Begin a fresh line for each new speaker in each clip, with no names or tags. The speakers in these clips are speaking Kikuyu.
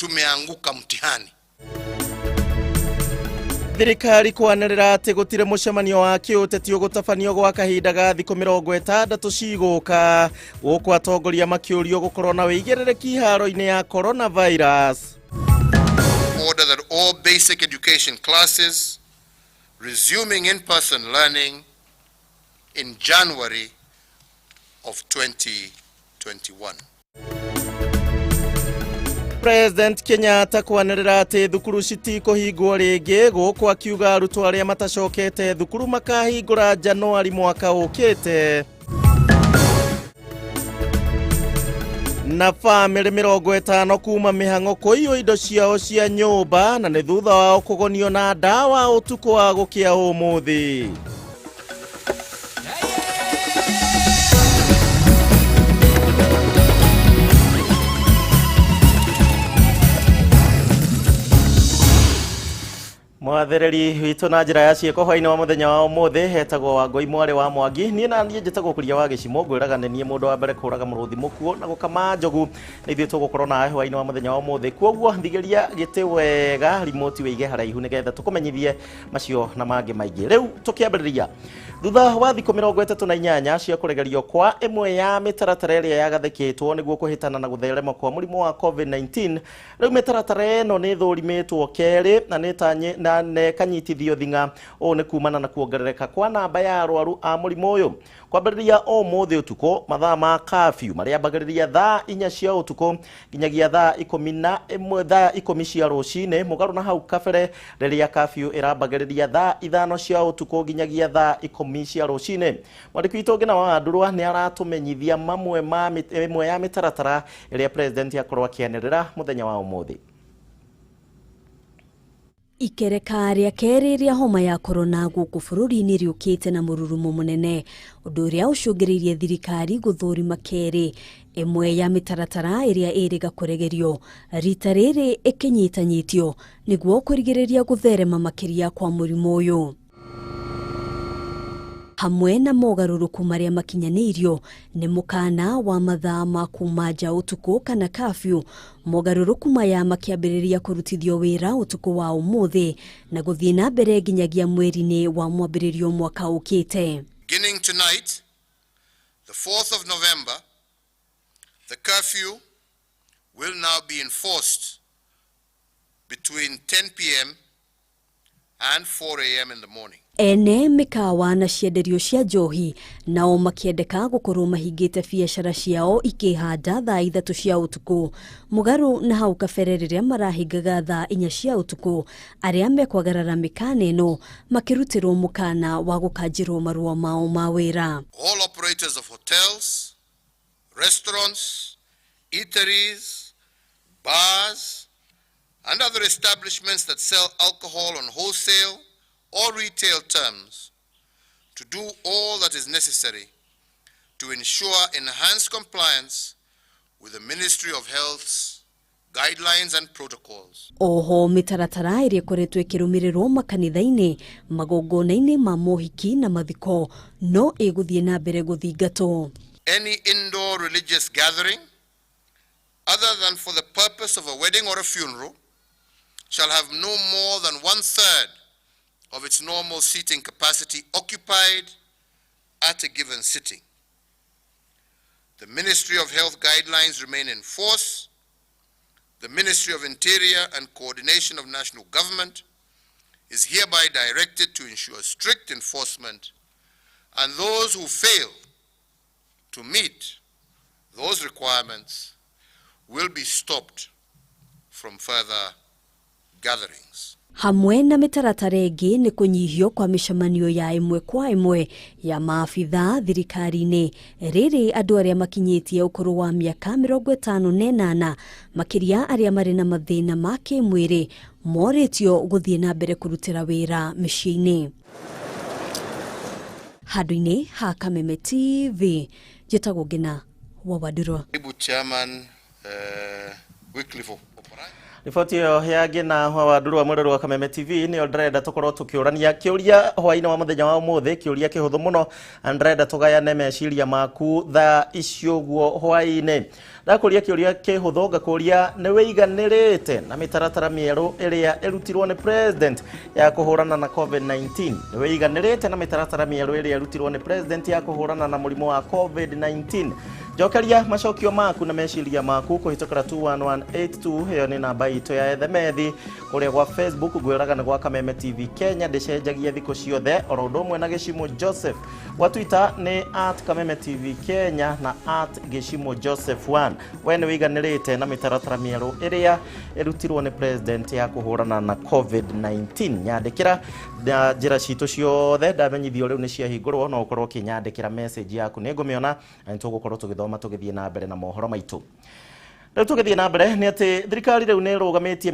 Tumeanguka mtihani.
Thirikari kwanĩrĩra atĩ gũtirĩ mũcemanio wa kĩũteti ũgũtabanio gwa kahinda ga thikũ 60 cigũka gũkũ atongoria makĩũrio gũkorwo na wĩigĩrĩrĩki haro-inĩ ya coronavirus.
Order that all basic education classes resuming in-person learning in January of 2021.
President Kenyatta kwanĩrĩra atĩ thukuru citikũhingwo rĩngĩ gũkũ akiuga arutwo arĩa matacokete thukuru makahingũra Januari mwaka ũkĩte. Na bamĩrĩ 50 kuma mĩhang'o kũiywo indo ciao cia nyũmba na nĩ thutha wao kũgonio na ndawa ũtukũ wa gũkĩa ũmũthĩ. Mwathereri witũ na njĩra ya ciĩko hwainĩ wa mũthenya wa ũmũthĩ hetagwo Wangũi mwarĩ wa Mwangi. Niĩ na niĩ njĩtagwo Kuria wa Gĩcimo, ngwĩraga nĩ niĩ mũndũ wa mbere kũraga mũrũthi mũkuo na gũkama njogu. Nĩ ithuĩ tũgũkorwo nawe hwainĩ wa mũthenya wa ũmũthĩ, kwoguo thigĩria gĩtĩ wega, remote wĩige haraihu nĩgetha tũkũmenyithie macio na mangĩ maingĩ. Rĩu tũkĩambĩrĩria, thutha wa thikũ 38 cia kũregerio kwa ĩmwe ya mĩtaratara ĩrĩa yagathĩkĩtwo nĩguo kũhĩtana na gũtherema kwa mũrimũ wa COVID-19, rĩu mĩtaratara ĩno nĩ ĩthũrimĩtwo kerĩ na nĩ na kanyitithio thing'a. Ũũ nĩ kumana na kuongerereka kwa namba ya arwaru a mũrimũ ũyũ. Kwambĩrĩria ũmũthĩ ũtukũ, mathaa ma curfew marĩambagĩrĩria thaa 4 cia ũtukũ nginyagia thaa 11, thaa 10 cia rũcinĩ, mũgarũ na hau kabere rĩrĩa curfew ĩrambagĩrĩria thaa 5 cia ũtukũ nginyagia thaa 10 cia rũcinĩ. Mwandĩki witũ Ngina wa Wandurwa nĩ aratũmenyithia mamwe ma ĩmwe ya mĩtaratara ĩrĩa president akorwo akĩanĩrĩra mũthenya wa ũmũthĩ.
Ikereka rĩa kerĩ rĩa homa ya korona gũkũ bũrũri-inĩ rĩũkĩte na mũrurumo mũnene, ũndũ ũrĩa ũcũngĩrĩirie thirikari gũthũrima kerĩ ĩmwe ya mĩtaratara ĩrĩa ĩrĩga kũregerio rita rĩrĩ ĩkĩnyitanyitio nĩguo kũrigĩrĩria gũtherema makĩria kwa mũrimũ ũyũ. Hamwe na mogarũrũku marĩa makinyanĩirio nĩ mũkana wa mathaa ma kuma nja ũtukũ kana curfew, mogarũrũku maya makĩambĩrĩria kũrutithio wĩra ũtukũ wa ũmũthĩ na gũthiĩ na mbere nginyagia mweri-inĩ wa mwambĩrĩrio mwaka ũkĩte.
Beginning tonight, the 4th of November, the curfew will now be enforced between 10 p.m. and 4 a.m. in the morning.
Ene mĩkawa na cienderio cia njohi nao makĩendeka gũkorwo mahingĩte biacara ciao ikĩhanda thaa 3 cia ũtukũ, mũgarũ na hau kabere rĩrĩa marahingaga thaa 4 cia ũtukũ. Arĩa mekwagarara mĩkana ĩno makĩrutĩrwo mũkana wa gũkanjĩrwo marũa mao ma wĩra.
All operators of hotels, restaurants, eateries, bars, and other establishments that sell alcohol on wholesale or retail terms to do all that is necessary to ensure enhanced compliance with the Ministry of Health's guidelines and protocols.
Oho mĩtaratara ĩrĩa ĩkoretwo ĩkĩrũmĩrĩrwo makanitha-inĩ, magongona-inĩ ma mohiki na mathiko no ĩgũthiĩ na mbere gũthingatwo.
Any indoor religious gathering other than for the purpose of a wedding or a funeral shall have no more than 1/3 of its normal seating capacity occupied at a given sitting. The Ministry of Health guidelines remain in force. The Ministry of Interior and Coordination of National Government is hereby directed to ensure strict enforcement, and those who fail to meet those requirements will be stopped from further gatherings.
Hamwe na mĩtaratara ĩngĩ nĩ kũnyihio kwa mĩcemanio ya ĩmwe kwa ĩmwe ya maabithaa thirikari-inĩ. Rĩrĩ andũ arĩa makinyĩtie ũkũrũ wa mĩaka 58 makĩria arĩa marĩ na mathĩna ma kĩmwĩrĩ morĩtio gũthiĩ na mbere kũrutĩra wĩra mĩciĩ-inĩ. Handũ-inĩ ha Kameme TV, njĩtagwo Ngina wa Wandurwa.
Chairman, Wycliffe.
Riboti ĩyo ya Ngina wa Nduru wa mwĩrori wa Kameme TV nĩyo ndĩrenda tũkorwo tũkĩũrania kĩũria hwaĩ-inĩ wa mũthenya wa ũmũthĩ, kĩũria kĩhũthũ mũno, na ndĩrenda tũgayane meciria maku thaa icio ũguo hwaĩ-inĩ. Ndakũria kĩũria kĩhũthũ, ngakũria nĩ wĩiganĩrĩte na mĩtaratara mĩerũ ĩrĩa ĩrutirwo nĩ president ya kũhũrana na COVID-19? Nĩ wĩiganĩrĩte na mĩtaratara mĩerũ ĩrĩa ĩrutirwo nĩ president ya kũhũrana na mũrimũ wa COVID-19? Njokeria macokio maku na meciria maku kũhĩtũkĩra 21182, ĩyo nĩ namba itũ ya ethemethi. Kũrĩa gwa Facebook ngwĩraga nĩ gwa Kameme TV Kenya, ndĩcenjagia thikũ ciothe, oro ũndũ ũmwe na Gĩcimo Joseph. Gwa Twitter nĩ @KamemeTV Kenya na @GĩcimoJoseph 1. We nĩ wĩiganĩrĩte na mĩtaratara mĩerũ ĩrĩa ĩrutirwo nĩ president ya kũhũrana na COVID-19? Nyandĩkĩra na njĩra citũ ciothe, ndamenyithio rĩu nĩ ciahingũrwo, no ũkorwo ũkĩnyandĩkĩra message yaku, nĩ ngũmĩona na nĩ tũgũkorwo tũgĩthoma tũgĩthiĩ na mbere na mohoro maitũ. Rĩu tũgĩthiĩ na mbere nĩ atĩ thirikari rĩu nĩ ĩrũgamĩtie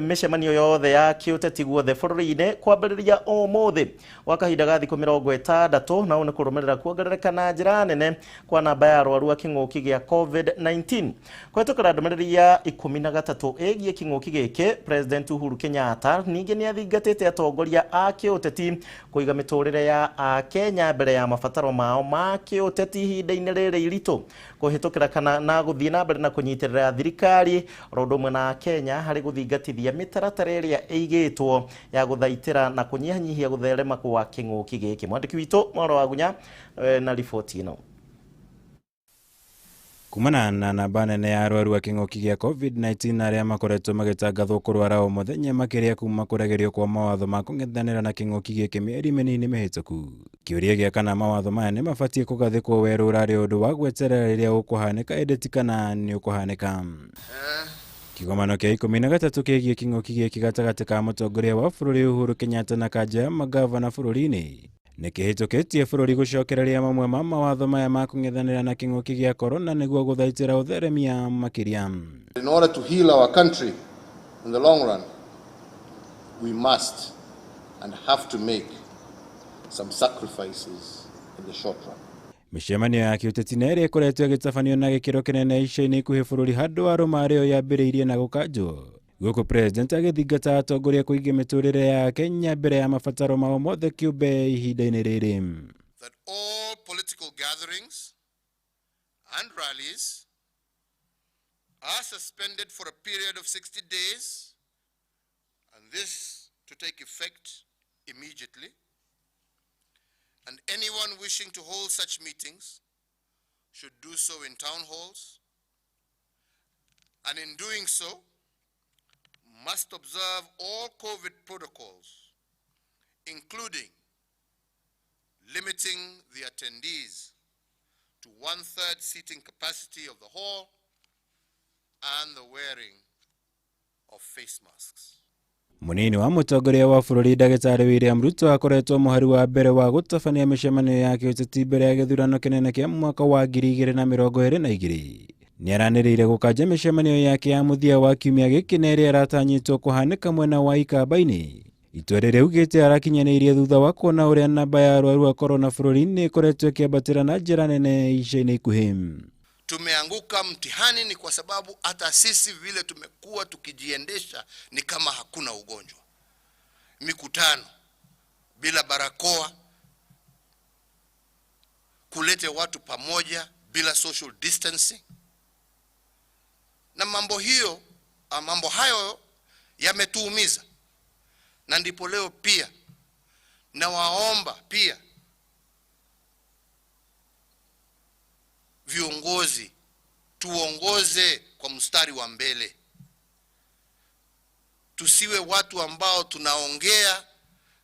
mĩcemanio yothe ya kĩũteti guothe bũrũri-inĩ kwambĩrĩria ũmũthĩ gwa kahinda ga thikũ 60, na ũũ nĩ kũrũmĩrĩra kuongerereka na njĩra nene kwa namba ya arwaru a kĩng'ũki gĩa COVID-19. Kũhetũkĩra ndũmĩrĩri ya 13 ĩgiĩ kĩng'ũki gĩkĩ, President Uhuru Kenyatta ningĩ nĩ athingatĩte atongoria a kĩũteti kũiga mĩtũrĩre ya Akenya mbere ya mabataro mao ma kĩũteti ihinda-inĩ rĩrĩ iritũ, kũhĩtũkĩra kana na gũthiĩ na mbere na kũnyitĩrĩra thirikari oro ũndũ ũmwe na Kenya harĩ gũthingatithia mĩtaratara ĩrĩa ĩigĩtwo ya gũthaitĩra na kũnyihanyihia gũtherema kwa kĩng'ũki gĩkĩ. Mwandĩki witũ Mwaro wa Gunya na riboti ĩno.
Kumana na namba nene ya arwaru a kĩng'ũki gĩa COVID-19 arĩa makoretwo magĩtangathwo kũrwara o mũthenya, makĩria kuma kũregerio kwa mawatho ma kũng'ethanĩra na kĩng'ũki gĩkĩ mĩeri mĩnini mĩhĩtũku, kĩũria gĩa kana mawatho maya nĩ mabatiĩ kũgathĩkwo werũ ũrarĩ ũndũ wa gweterera rĩrĩa ũkũhanĩka, ĩndĩ ti kana nĩ ũkũhanĩka. Kĩgomano kĩa 13 kĩgiĩ kĩng'ũki gĩkĩ gatagatĩ ka mũtongoria wa bũrũri Uhuru Kenyatta na kanja ya magavana bũrũri-inĩ nĩ kĩhĩtũkĩtie bũrũri gũcokereria mamwe ma mawatho maya ma kũng'ethanĩra na kĩng'ũki gĩa korona nĩguo gũthaitĩra ũtheremia makĩria.
In order to heal our country in the long run, we must and have to make some sacrifices in the short run.
Mĩcemanio ya kĩũteti na ĩrĩa ĩkoretwo ĩgĩtabanio na gĩkĩro kĩnene ica-inĩ ikuhĩ bũrũri handũ arũma arĩo yambĩrĩirie na gũkanjwo, gũkũ president agĩthingata atongoria kũiga mĩtũrĩre ya Kenya mbere ya mabataro mao mothe kĩũmbe ihinda-inĩ rĩrĩ.
That all political gatherings and rallies are suspended for a period of 60 days, and this to take effect immediately. And anyone wishing to hold such meetings should do so in town halls, and in doing so, must observe all COVID protocols, including limiting the attendees to 1/3 seating capacity of the hall and the wearing of face masks.
Munini wa mũtongoria wa bũrũri ndagĩtarĩ William Ruto akoretwo mũhari wa mbere wa gũtabania mĩcemanio ya kĩũteti mbere ya gĩthurano kĩnene kĩa mwaka wa 2022. Nĩaranĩrĩire gũkanja mĩcemanio yake ya mũthia wa kiumia gĩkĩ na ĩrĩa ĩratanyĩtwo kũhanĩka mwena wa Ikamba-inĩ. Itua rĩrĩa augĩte arakinyanĩirie thutha wa kuona ũrĩa namba ya arwaru a korona bũrũri-inĩ ĩkoretwo ĩkĩambatĩra na njĩra nene ica-inĩ ikuhĩ.
Tumeanguka mtihani ni kwa sababu hata sisi vile tumekuwa tukijiendesha ni kama hakuna ugonjwa. Mikutano bila barakoa, kulete watu pamoja bila social distancing, na mambo hayo yametuumiza. Na ndipo leo pia nawaomba pia viongozi tuongoze kwa mstari wa mbele. Tusiwe watu ambao tunaongea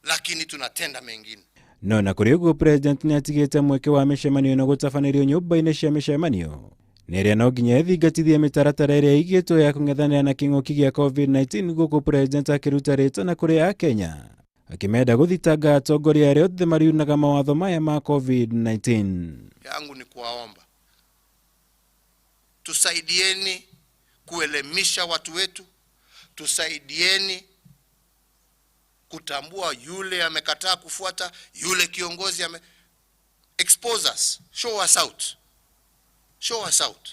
lakini tunatenda mengine.
No na kũrĩ ũguo president nĩatigĩte mweke wa mĩcemanio ĩno gũtabanĩrio nyũmba-inĩ cia mĩcemanio na ĩrĩa no nginya ĩthingatithie mĩtaratara ĩrĩa ĩigĩtwo ya kũng'ethanĩra na kĩng'ũki gĩa COVID-19, gũkũ president akĩruta rĩtana kũrĩ Akenya akĩmenda gũthitanga atongoria arĩa othe mariunaga mawatho maya ma COVID-19.
Yangu ni kuwaomba tusaidieni kuelimisha watu wetu, tusaidieni kutambua yule amekataa kufuata, yule kiongozi ame expose us, show us out, show us out,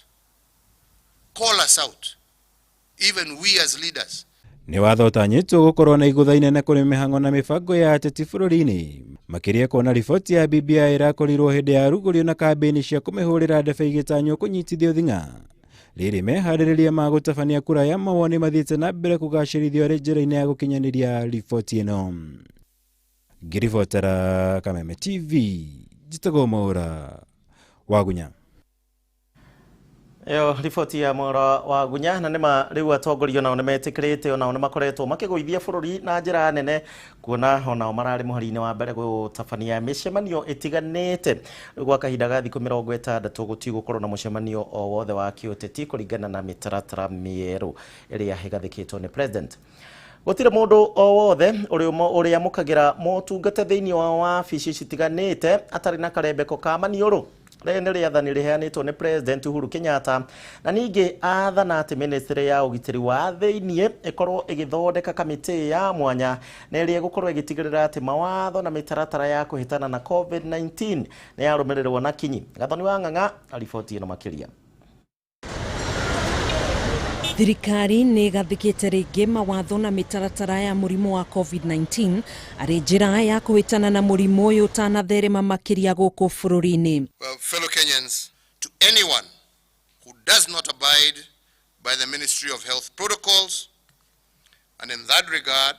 call us out. even we as leaders.
Nĩ watho ũtanyĩtwo gũkorwo na igũtha inene kũrĩ mĩhang'o na mĩbango ya ateti bũrũri-inĩ, makĩria kuona riboti ya BBI ĩrakorirwo hĩndĩ ya rugũrio na kambĩini cia kũmĩhũrĩra ndebe igĩtanywo kũnyitithio thing'a. Rĩrĩ meharĩrĩria ma gũtabania kura ya mawoni mathiĩte na mbere kũgacĩrithio arĩ njĩra-inĩ ya gũkinyanĩria riboti ĩno. Ngĩribotera Kameme TV, njĩtagwo Mwaũra Wagunya.
Ĩyo riboti ya Mwaũra Wagunya. Na nĩma rĩu atongoria onao nĩmetĩkĩrĩte, onao nĩmakoretwo makĩgũithia bũrũri na njĩra nene, kuona onao mararĩ mũhari-inĩ wa mbere gũtabania mĩcemanio ĩtiganĩte. Rĩu gwa kahinda ga thikũ 60 gũtigũkorwo na mũcemanio o wothe wa kĩũteti kũringana na mĩtaratara mĩerũ ĩrĩa ĩgathĩkĩtwo nĩ president. Gũtirĩ mũndũ o wothe ũrĩamũkagĩra motungata thĩinĩ wa wabici citiganĩte atarĩ na karembeko ka maniũrũ. Rĩrĩ nĩ rĩathani rĩheanĩtwo nĩ President Uhuru Kenyatta, na ningĩ athana atĩ ministry ya ũgitĩri wa thĩinĩ ĩkorwo ĩgĩthondeka kamĩtĩ ya mwanya na ĩrĩa ĩgũkorwo ĩgĩtigĩrĩra atĩ mawatho na mĩtaratara ya kũhĩtana na COVID-19 nĩ yarũmĩrĩrwo na kinyi. Gathoni wa Ng'ang'a ariboti ĩno makĩria.
Thirikari nĩ ĩgathĩkĩte rĩngĩ mawatho na mĩtaratara ya mũrimũ wa COVID-19 arĩ njĩra ya kũhĩtana na mũrimũ ũyũ ũtanatherema makĩria gũkũ bũrũri-inĩ.
Well, fellow Kenyans, to anyone who does not abide by the Ministry of Health protocols, and in that regard,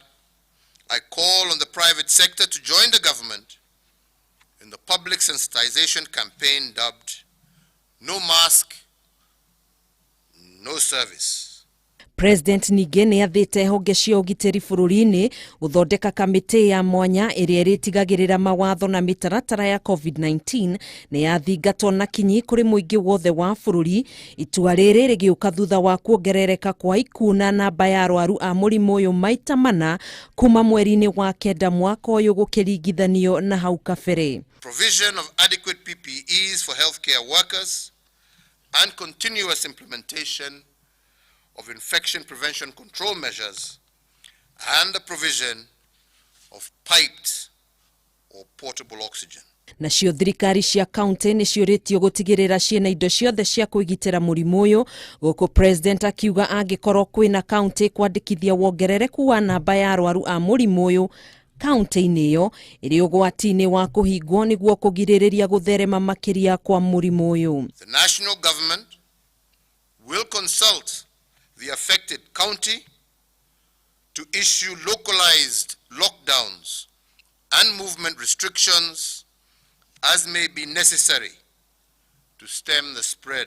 I call on the private sector to join the government in the public sensitization campaign dubbed No Mask, No Service.
President ningĩ nĩ athĩte honge cia ũgitĩri bũrũri-inĩ gũthondeka kamĩtĩ ya mwanya ĩrĩa ĩrĩtigagĩrĩra mawatho na mĩtaratara ya COVID-19 nĩ yathingatwo na kinyi kũrĩ mũingĩ wothe wa bũrũri. Itua rĩrĩ rĩgĩũka thutha wa kuongerereka kwa ikuũ na namba ya arwaru a mũrimũ ũyũ maita mana kuma mweri-inĩ wa 9 mwaka ũyũ gũkĩringithanio na hau kabere.
Provision of adequate PPEs for healthcare workers and continuous implementation of infection prevention control measures and the provision of piped or portable oxygen.
Nacio thirikari cia kaunti nĩ ciũrĩtio gũtigĩrĩra ciĩna indo ciothe cia kwĩgitĩra mũrimũ ũyũ, gũkũ president akiuga angĩkorwo kwĩna kaunti kwandĩkithia wongerereku wa namba ya arwaru a mũrimũ ũyũ kaunti-inĩ ĩyo ĩrĩ ũgwati-inĩ wa kũhingwo nĩguo kũgirĩrĩria gũtherema makĩria kwa mũrimũ ũyũ.
The national government will consult the affected county to issue localized lockdowns and movement restrictions as may be necessary to stem the spread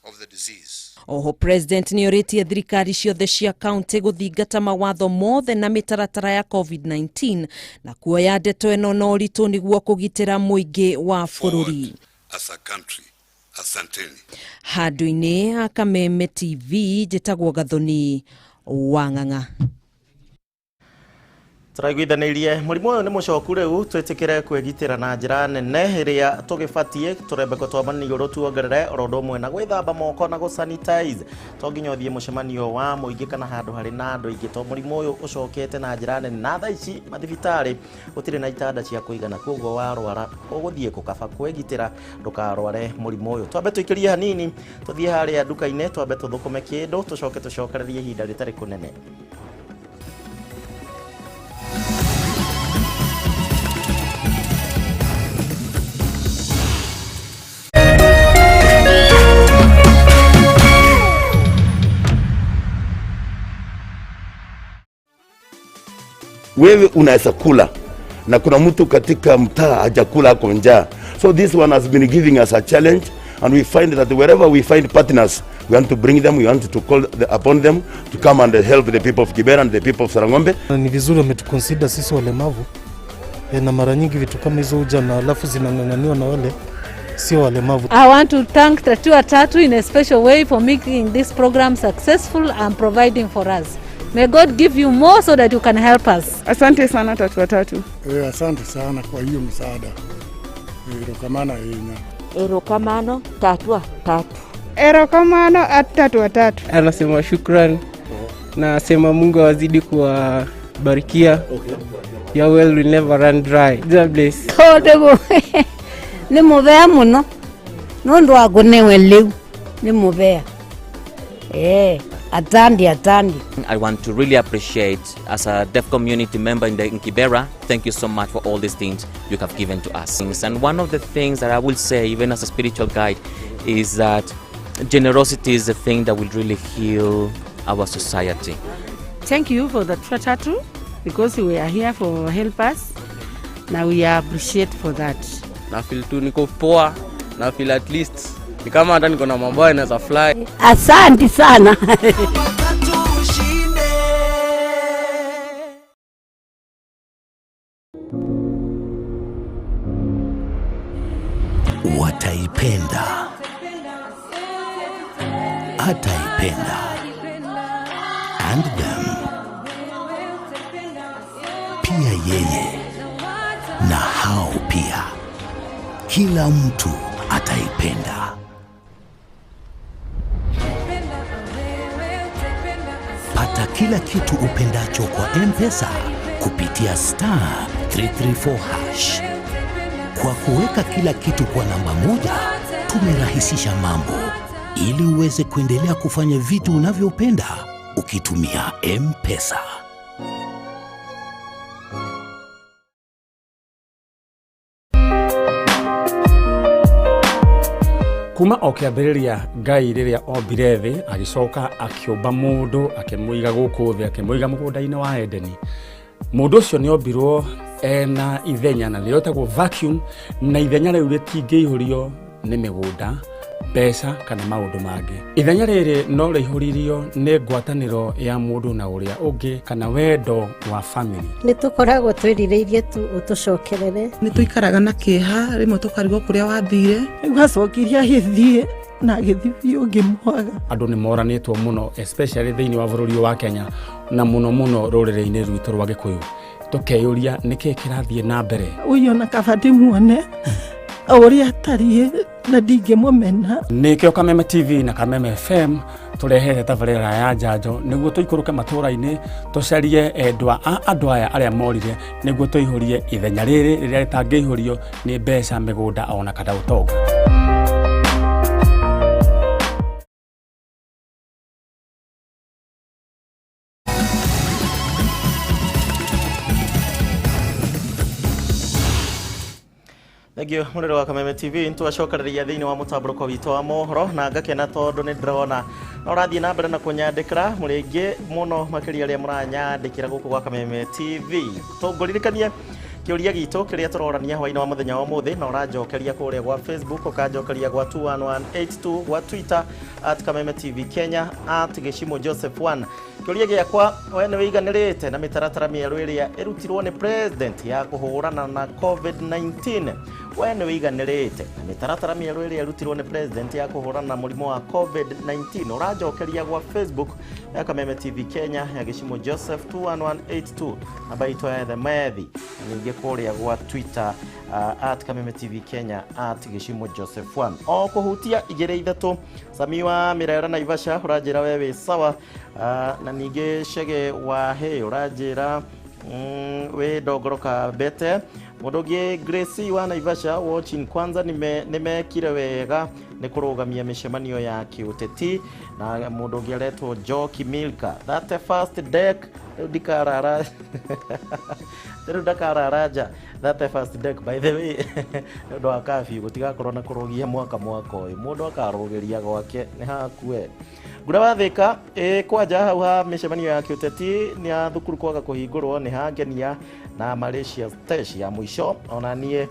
of the disease.
Oho president nĩ orĩtie thirikari ciothe cia kaunti gũthingata mawatho mothe na mĩtaratara ya COVID-19 na kuoya ndeto ĩno na ũritũ nĩguo kũgitĩra mũingĩ wa bũrũri.
As a country, asanteni.
Handũ-inĩ ha Kameme TV njĩtagwo Gathoni wa Ng'ang'a.
Tũraiguithanĩirie mũrimũ ũyũ nĩ mũcoku rĩu twĩtĩkĩre kwĩgitĩra na njĩra nene ĩrĩa tũgĩbatiĩ, tũrembeko twa maniũrũ tuongerere oro ũndũ ũmwe na gwĩthamba moko na gũsanitize. To nginya ũthiĩ mũcemanio wa mũingĩ kana handũ harĩ na andũ aingĩ, to mũrimũ ũyũ ũcokete na njĩra nene, na thaa ici mathibitarĩ gũtirĩ na itanda cia kũigana, koguo warwara ũgũthiĩ kũkaba kwĩgitĩra ndũkarware mũrimũ ũyũ. Twambe tũikĩrie hanini tũthiĩ harĩa nduka-inĩ, twambe tũthũkũme kĩndũ tũcoke tũcokererie ihinda rĩtarĩ kũnene.
Wewe unaweza kula na kuna mtu katika mtaa hajakula, ako njaa. So this one has been giving us a challenge, and we find that wherever we find partners, we want to bring them, we want to call upon them to come and help the people of Kibera and the people of Sarang'ombe.
Ni vizuri wametuconsider sisi walemavu, na mara nyingi vitu kama hizo huja na alafu zinang'ang'aniwa na wale sio walemavu.
I want to thank Tatua Tatu in a special way for making this program successful and providing for us. May God give you more so that you can help us.
Asante sana Tatua Tatu.
Asante sana kwa hiyo msaada. Erokamano ahinya.
Erokamano Tatua Tatu.
Erokamano at Tatua Tatu.
Anasema shukran. Na sema Mungu awazidi kuwabarikia. Okay. Your well will never run dry. God bless.
Tondũ nĩ mũbea mũno nũndũ wa kũnewe lĩu nĩ mũbea. Asante, asante.
I want to really appreciate, as a deaf community member in Kibera, thank you so much for all these things you have given to us. And one of the things that I will say, even as a spiritual guide, is that generosity is the thing that will really heal our society.
Thank you for the Tatu, because we are here for help us. Now we appreciate for that.
Na feel tu niko poa, na feel at least ni kama hata niko na mambo yanaweza fly.
Asante sana.
Wataipenda, ataipenda, and them, pia yeye na hao pia, kila mtu ataipenda. Pata kila kitu upendacho kwa M-Pesa kupitia star 334 hash. Kwa kuweka kila kitu kwa namba moja, tumerahisisha mambo ili uweze kuendelea kufanya vitu unavyopenda ukitumia M-Pesa.
Kuma o kĩambĩrĩria Ngai rĩrĩa ombire thĩ agĩcoka akĩũmba mũndũ akĩmũiga gũkũ thĩ akĩmũiga mũgũnda-inĩ wa Edeni. Mũndũ ũcio nĩ ombirwo ena ithenya na nĩrĩo rĩtagwo vacuum, na ithenya rĩu rĩtingĩihũrio nĩ mĩgũnda, mbeca kana maũndũ mangĩ. Ithenya rĩrĩ no rĩihũririo nĩ ngwatanĩro ya mũndũ na ũrĩa ũngĩ kana wendo wa family.
Nĩ tũkoragwo twĩrirĩirie tu ũtũcokerere.
Nĩ tũikaraga na kĩeha rĩmwe tũkarigwo kũrĩa wathire.
Rĩu acokire agĩthiĩ na agĩthiĩ biũ ngĩmwaga.
Andũ nĩ moranĩtwo mũno especially thĩinĩ wa bũrũri wa Kenya na mũno mũno rũrĩrĩ-inĩ rwitũ rwa Gĩkũyũ. Tũkeyũria nĩkĩĩ kĩrathiĩ na mbere.
Ũyũ ona kaba ndĩmuone ũrĩa atariĩ na ndingĩmũmena.
Nĩkĩo Kameme TV na Kameme FM tũrehete tabarĩra ya njanjo nĩguo tũikũrũke matũũra-inĩ tũcarie endwa a andũ aya arĩa morire nĩguo tũihũrie ithenya rĩrĩ rĩrĩa rĩtangĩihũrio nĩ mbeca, mĩgũnda ona kana ũtonga.
Thank you mũrĩrĩ wa Kameme TV nĩtwacokereria thĩinĩ wa mũtambũrũko witũ wa mohoro na ngakena tondũ nĩ ndĩrona no ũrathiĩ na mbere na kũnyandĩkĩra mũrĩ aingĩ mũno makĩria arĩa mũranyandĩkĩra gũkũ gwa Kameme TV. Tũngũririkanie kĩũria gitũ kĩrĩa tũrorania hwainĩ wa mũthenya wa ũmũthĩ na ũranjokeria kũrĩa gwa Facebook, ũkanjokeria gwa 21182 gwa Twitter at Kameme TV Kenya at Gĩcimo Joseph 1. Kĩũria gĩakwa, we nĩ wĩiganĩrĩte na mĩtaratara mĩerũ ĩrĩa ĩrutirwo nĩ president ya kũhũrana na COVID-19? We nĩ wĩiganĩrĩte na mĩtaratara mĩerũ ĩrĩa ĩrutirwo nĩ president ya kũhũrana na mũrimũ wa COVID-19? Ũranjokeria gwa Facebook ya Kameme TV Kenya ya Gĩcimo Joseph 21182 namba itũ ya themethi, na ningĩ kũrĩa gwa Twitter at Kameme TV Kenya at Gĩcimo Joseph 1. O kũhutia igĩrĩ ithatũ, Sami wa Mĩrera Naivasha ũranjĩra we wĩ sawa, na ningĩ Chege wa He ũranjĩra wĩ Ndongoro Kabete. Mũndũ ũngĩ Gracie wa Naivasha watching kwanza nĩmekire wega nĩ kũrũgamia mĩcemanio ya kĩũteti. Na mũndũ ũngĩ aretwo Joki Milka, that first deck rĩu ndikarara rĩu ndakarara nja, that first deck by the way nĩ ũndũ wa curfew gũtigakorwo na kũrũgia mwaka ũyũ, mũndũ akarũgĩria gwake nĩ hakue. Ngura wa Thika kwanja hau ha mĩcemanio ya kĩũteti nĩ ya thukuru kwaga kũhingũrwo nĩ hangenia na Malaysia test ya mũico. Ona niĩ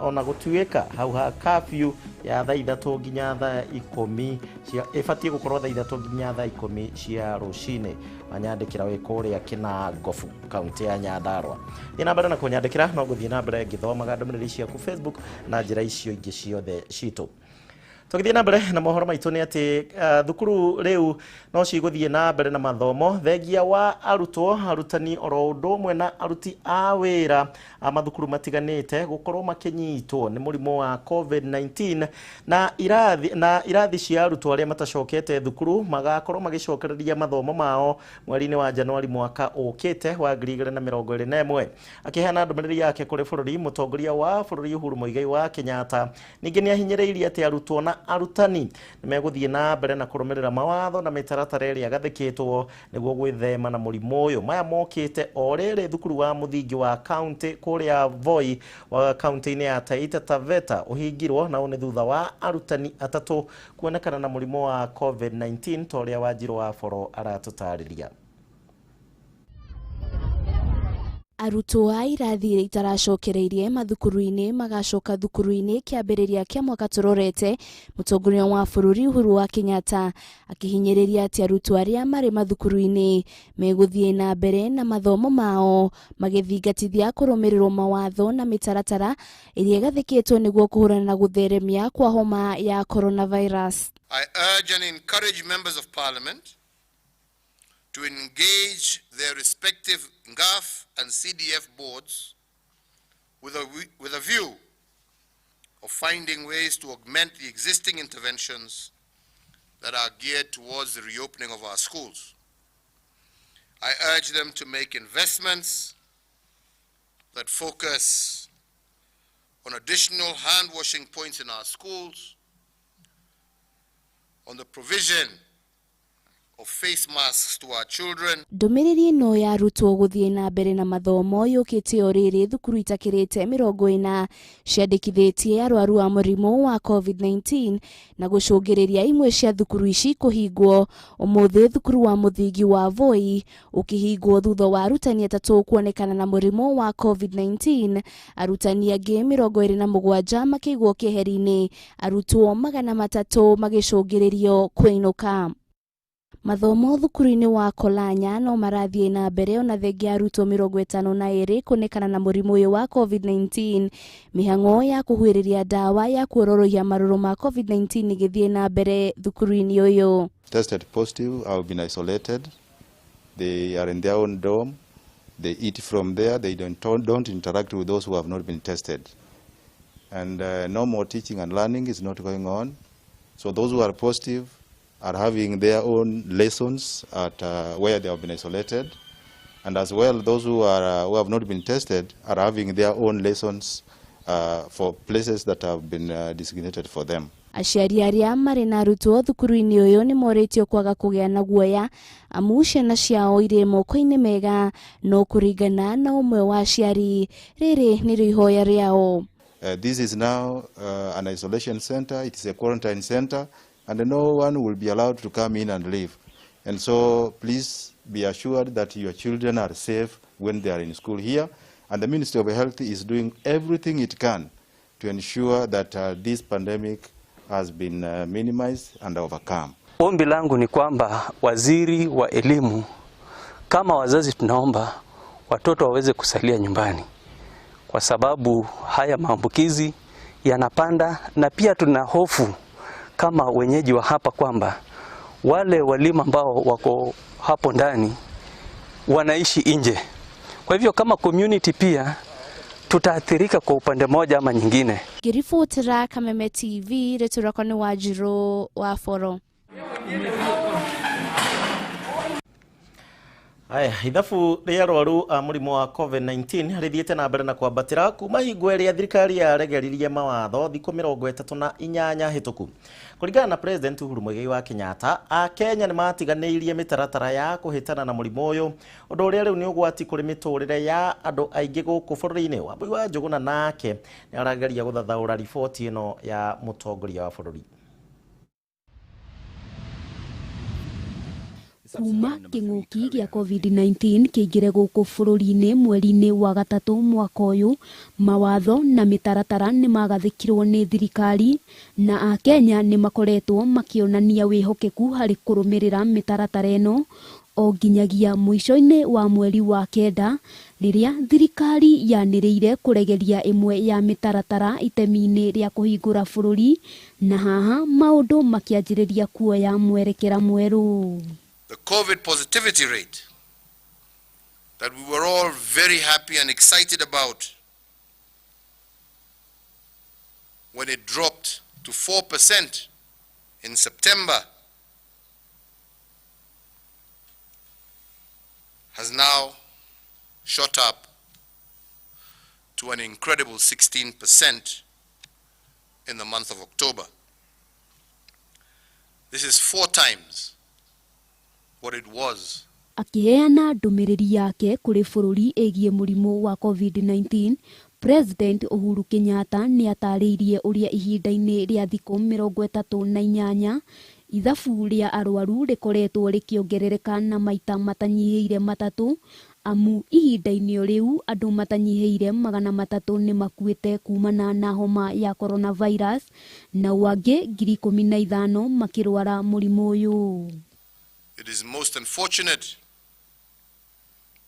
ona gũtuĩka hau ha curfew ya thaa 3 nginya thaa 10 cia ĩbatiĩ gũkorwo thaa 3 nginya thaa 10 cia rũcinĩ. Wanyandĩkĩra wĩ kũrĩa Kĩnangobu kaunti ya Nyandarua. Thiĩ na mbere na kũnyandĩkĩra, no ngũthiĩ na mbere ngĩthomaga ndũmĩrĩri ciaku Facebook na njĩra icio ingĩ ciothe citũ. Tũgĩthiĩ na mbere na mohoro maitũ nĩ atĩ thukuru rĩu no cigũthiĩ na mbere na mathomo thengia wa arutwo, arutani oro ũndũ ũmwe na aruti a wĩra a mathukuru matiganĩte gũkorwo makĩnyitwo nĩ mũrimũ wa COVID-19 na irathi cia arutwo arĩa matacokete thukuru magakorwo magĩcokereria mathomo mao mweri-inĩ wa Januari mwaka ũkĩte wa 2021. Akĩheana ndũmĩrĩri yake kũrĩ bũrũri, mũtongoria wa bũrũri Uhuru Muigai wa Kenyatta ningĩ nĩ ahinyĩrĩirie atĩ arutwo na na arutani nĩ megũthiĩ na mbere na kũrũmĩrĩra mawatho na mĩtaratara ĩrĩa gathĩkĩtwo nĩguo gwĩthema na mũrimũ ũyũ. Maya mokĩte o rĩrĩ thukuru wa mũthingi wa kaunti kũrĩa Voi wa kaunti-inĩ ya Taita Taveta ũhingirwo, na ũũ nĩ thutha wa arutani atatũ kuonekana na mũrimũ wa COVID-19 ta ũrĩa Wanjirũ wa Boro aratũtarĩria.
Arutwo a irathi iria itaracokereirie mathukuru-inĩ magacoka thukuru-inĩ kĩambĩrĩria kĩa mwaka tũrorete. Mũtongoria wa bũrũri Uhuru wa Kenyatta akĩhinyĩrĩria atĩ arutwo arĩa marĩ mathukuru-inĩ megũthiĩ na mbere na mathomo mao magĩthingatithia kũrũmĩrĩrwo mawatho na mĩtaratara ĩrĩa ĩgathĩkĩtwo nĩguo kũhũrana na gũtheremia kwa homa ya coronavirus.
I urge and encourage members of parliament to engage their respective NGAAF and CDF boards with a view of finding ways to augment the existing interventions that are geared towards the reopening of our schools. I urge them to make investments that focus on additional hand-washing points in our schools, on the provision of face masks to our children.
Ndũmĩrĩri ĩno ya arutwo gũthiĩ na mbere na mathomo yũkĩte o rĩrĩ thukuru itakĩrĩte 40 ciandĩkithĩtie arwaru a mũrimũ wa COVID-19 na gũcũngĩrĩria imwe cia thukuru ici kũhingwo. Ũmũthĩ thukuru wa mũthingi wa Voi ũkĩhingwo thutha wa arutani atatũ kuonekana na mũrimũ wa COVID-19, arutani angĩ 27 makĩigwo keheri-inĩ, arutwo 300 magĩcũngĩrĩrio kũinũka. Mathomo thukuru-inĩ wa Kolanya no marathiĩ na mbere ona thengia arutwo 52 kuonekana na mũrimũ ũyũ wa COVID-19. Mĩhang'o ya kũhuhĩrĩria ndawa ya kuororohia marũrũ ma COVID-19 ĩgĩthiĩ na mbere thukuru-inĩ ũyũ.
Tested positive have been isolated. They are in their own dorm. They eat from there. They don't interact with those who have not been tested. And no more teaching and learning is not going on. So those who are positive are having their own lessons at where they have been isolated, and as well those who are who have not been tested are having their own lessons for places that have been designated for them.
Aciari arĩa marĩ na arutwo thukuru-inĩ ũyũ nĩ morĩtio kwaga kũgĩa na guoya amu ciana ciao irĩ moko-inĩ mega, no kũringana na ũmwe wa aciari rĩrĩ nĩrĩo ihoya rĩao.
This is now an isolation center. It is a quarantine center, and no one will be allowed to come in and leave. And so please be assured that your children are safe when they are in school here. And the Ministry of Health is doing everything it can to ensure that this pandemic has been minimized and overcome.
Ombi langu ni kwamba waziri wa elimu, kama wazazi tunaomba watoto waweze kusalia nyumbani, kwa sababu haya maambukizi yanapanda, na pia tuna hofu kama wenyeji wa hapa kwamba wale walimu ambao wako hapo ndani wanaishi nje. Kwa hivyo kama community pia tutaathirika kwa upande moja ama nyingine.
Ngiribotera Kameme TV, rĩtwa rĩakwa nĩ Wanjirũ wa Boro.
Aya, ithabu rĩa arwaru a mũrimũ wa COVID-19 rĩthiĩte na mbere na kwambatĩra kuma hingo ĩrĩa thirikari yaregeririe mawatho thikũ 38 hĩtũku. Kũringana na President Uhuru Muigai wa Kenyatta, Akenya nĩ matiganĩirie mĩtaratara ya kũhĩtana na mũrimũ ũyũ, ũndũ ũrĩa rĩu nĩ ũgwati kũrĩ mĩtũrĩre ya andũ aingĩ gũkũ bũrũri-inĩ. Wambui wa Njũgũna nake nĩ arageria gũthathaũra riboti ĩno ya mũtongoria wa bũrũri.
Kuma kĩng'ũki gĩa COVID-19 kĩingĩre gũkũ bũrũri-inĩ mweri-inĩ wa gatatũ mwaka ũyũ, mawatho na mĩtaratara nĩ magathĩkirwo nĩ thirikari, na Akenya nĩ makoretwo makĩonania wĩhokeku harĩ kũrũmĩrĩra mĩtaratara ĩno o nginyagia mũico-inĩ wa mweri wa kenda rĩrĩa thirikari yanĩrĩire kũregeria ĩmwe ya mĩtaratara itemi-inĩ rĩa kũhingũra bũrũri, na haha maũndũ makĩanjĩrĩria kuoya mwerekera mwerũ.
The COVID positivity rate that we were all very happy and excited about when it dropped to 4% in September has now shot up to an incredible 16% in the month of October. This is 4 times what it was.
Akĩheana ndũmĩrĩri yake kũrĩ bũrũri ĩgiĩ mũrimũ wa COVID-19, President Uhuru Kenyatta nĩ atarĩirie ũrĩa ihinda-inĩ rĩa thikũ 38 ithabu rĩa arwaru rĩkoretwo rĩkĩongerereka na maita matanyihĩire 3 amu ihinda-inĩ o rĩu andũ matanyihĩire 300 nĩ makuĩte kumana na homa ya coronavirus na angĩ 15,000 makĩrwara mũrimũ ũyũ.
It is most unfortunate,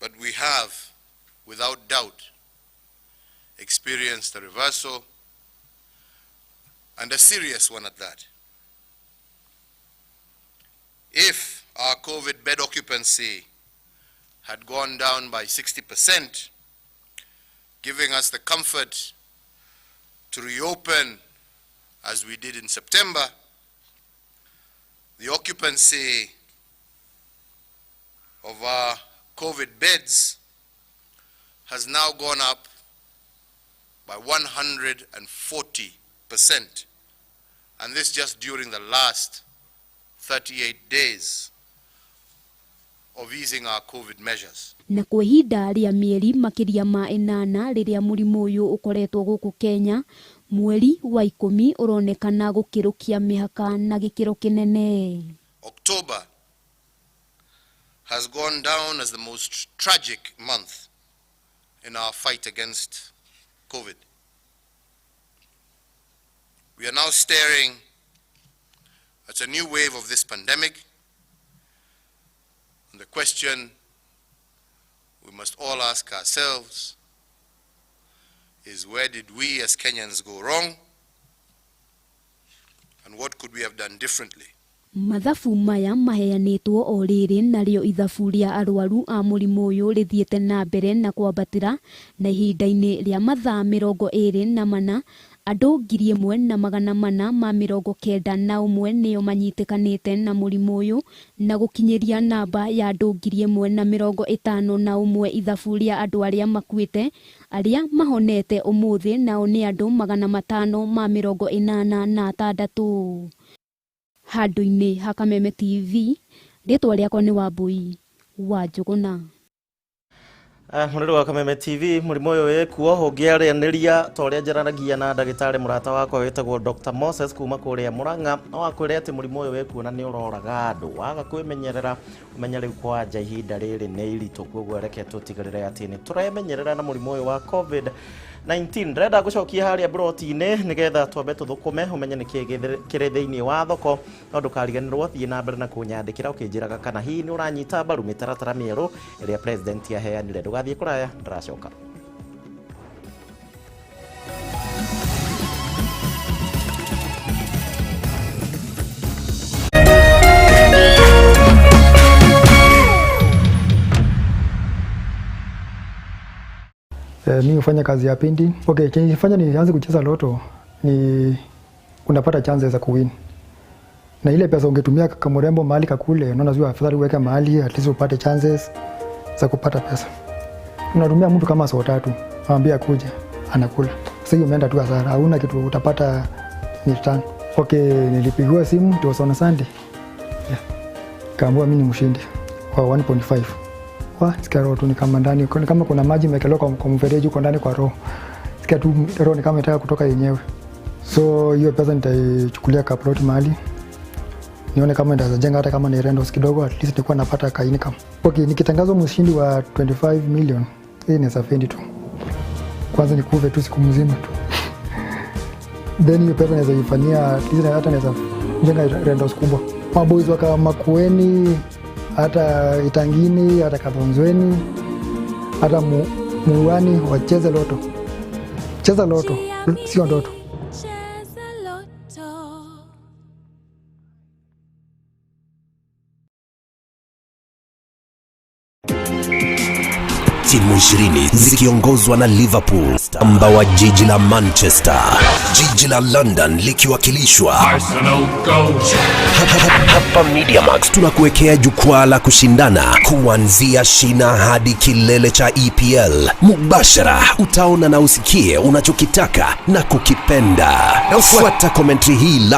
but we have, without doubt, experienced a reversal, and a serious one at that. If our COVID bed occupancy had gone down by 60%, giving us the comfort to reopen as we did in September, the occupancy of our COVID beds has now gone up by 140%, and this just during the last 38 days of easing our COVID measures.
Na kwa ihinda rĩa mĩeri makĩria ma 8 rĩrĩa mũrimũ ũyũ ũkoretwo gũkũ Kenya, mweri wa 10 ũronekana gũkĩrũkia mĩhaka na gĩkĩro kĩnene.
October has gone down as the most tragic month in our fight against COVID. We are now staring at a new wave of this pandemic, and the question we must all ask ourselves is, where did we as Kenyans go wrong, and what could we have done differently?
Mathabu maya maheanĩtwo o rĩrĩ narĩo ithabu rĩa arwaru a mũrimũ ũyũ rĩthiĩte na mbere na kwambatĩra na ihinda-inĩ rĩa mathaa 24 andũ 1491 nĩo manyitĩkanĩte na mũrimũ ũyũ na gũkinyĩria namba ya andũ 1051 ithabu rĩa andũ arĩa makuĩte arĩa mahonete ũmũthĩ nao nĩ andũ 586. Handũ-inĩ ha Kameme TV, rĩtwa rĩakwa nĩ Wambui wa Njũgũna.
Mũrĩrĩ wa Kameme TV, mũrimũ ũyũ wĩkuo ũngĩaranĩria ta ũrĩa njaranagia na ndagĩtarĩ mũrata wakwa wĩtagwo Dr. Moses kuma kũrĩa Murang'a, no akwĩre atĩ mũrimũ ũyũ wĩkuo na nĩ ũroraga andũ. Waga kwĩmenyerera ũmenye rĩu kwanja ihinda rĩrĩ nĩ iritũ, koguo reke tũtigĩrĩre atĩ nĩ tũremenyerera na mũrimũ ũyũ wa COVID-19. Ndĩrenda gũcokia harĩa broti-inĩ nĩgetha twambe tũthũkũme ũmenye nĩkĩĩ kĩrĩ thĩinĩ wa thoko, no ndũkariganĩrwo thiĩ na mbere na kũnyandĩkĩra ũkĩnjĩraga kana hihi nĩ ũranyita mbaru mĩtaratara mĩerũ ĩrĩa president aheanire. Ndũgathiĩ kũraya, ndĩracoka.
Mi hufanya kazi ya pindi. Okay, kinifanya nianze kucheza loto ni unapata chances za kuwin. Na ile pesa ungetumia kama mrembo mahali kakule, unaona sio afadhali uweke mahali at least upate chances za kupata pesa. Unatumia mtu kama saa 3, anambia kuja, anakula. Sasa hiyo umeenda tu hasara, hauna kitu utapata ni return. Okay, nilipigiwa simu it was on Sunday. Yeah. Kaambiwa mimi ni mshindi kwa 1.5. Sikia roho tu ni kama ndani, kama kuna maji imewekelewa kwa mfereji huko ndani kwa roho. Sikia tu roho ni kama inataka kutoka yenyewe. So hiyo pesa nitaichukulia ka plot mahali. Nione kama nitaweza jenga hata kama ni rentals kidogo, at least nitakuwa napata ka income. Okay, nikitangazwa mshindi wa 25 million, hii ni safendi tu. Kwanza nikufe tu siku mzima tu. Then hiyo pesa naweza ifanyia, at least hata naweza jenga rentals kubwa. Maboys waka Makueni, hata Itangini, hata Kathonzweni, hata Muruani wacheze loto. Cheza loto, sio ndoto.
Timu 20 zikiongozwa na Liverpool, amba wa jiji la Manchester, jiji la London likiwakilishwa
Arsenal, go!
Hapa MediaMax tunakuwekea jukwaa la kushindana kuanzia shina hadi kilele cha EPL. Mubashara utaona na usikie unachokitaka na kukipenda. Fuata commentary hii live.